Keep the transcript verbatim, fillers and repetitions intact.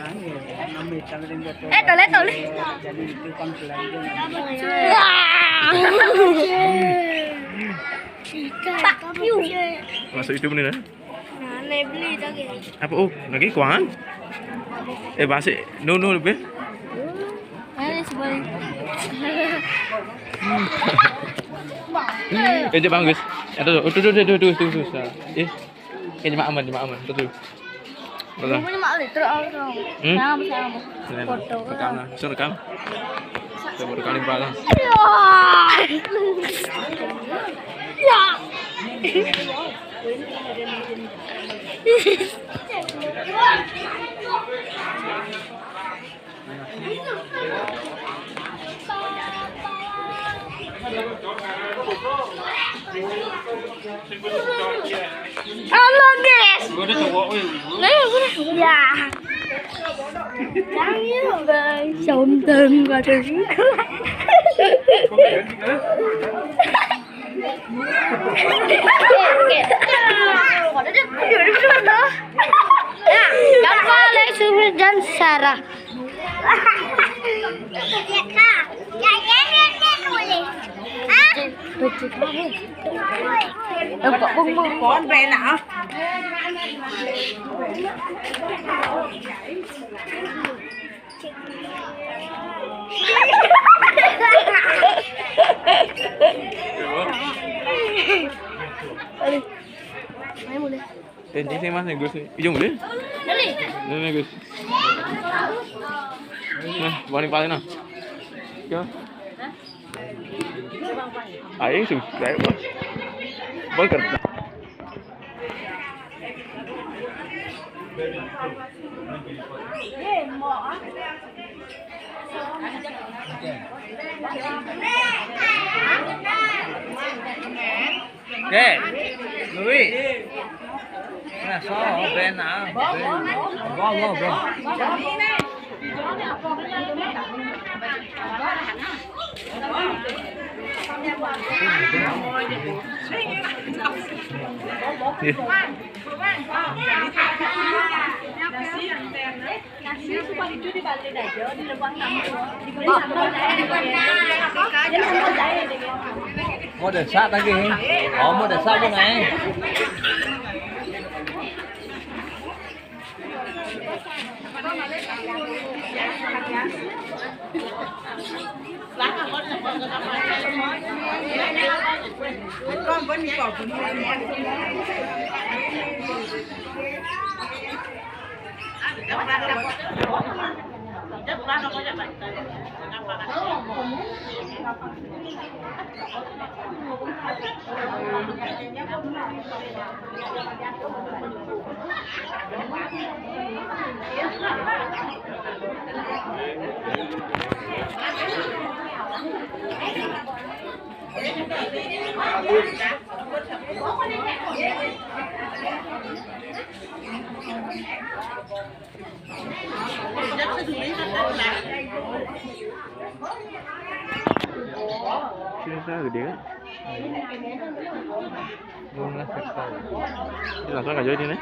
Eh, toleh, toleh. Pak Yu. Masuk itu bener, ya? Nah, lebih lagi. Apa, oh, lagi kuangan? Eh, basi. No, no, be. Ini sebuah. Eh, dia bagus. Aduh, aduh, aduh, aduh, aduh, aduh, aduh. Eh, ini mak aman, ini mak aman. Aduh. Aduh. Ini mak liter, aduh. Hmm? Nah, bisa apa? Nah, foto. Rekam lah, langsung rekam. Coba rekam di belakang. Ya. Ya. Halo, guys. Ya. Jangan, guys. Something gak ada juga. Ya, gampang, Lex, Sufi, dan Sarah. Pohon benak, ah. Ayo, mulai. Eh, ini sih, Mas, nih, Gus, nih. Ujung, Gus. Ini nih, Gus. Nah, paling-paling, nah. Ya. Ayo, sih, ayo, Bos. Bos kerja. Oke, Lui. Nah, so, ben, ah, ben. Bo, bo, bo. Iya. Mau desak lagi. Oh, mau desak pun, eh. Sini sana gede kan? Lima belas hektar. Ini langsung aja ini nih.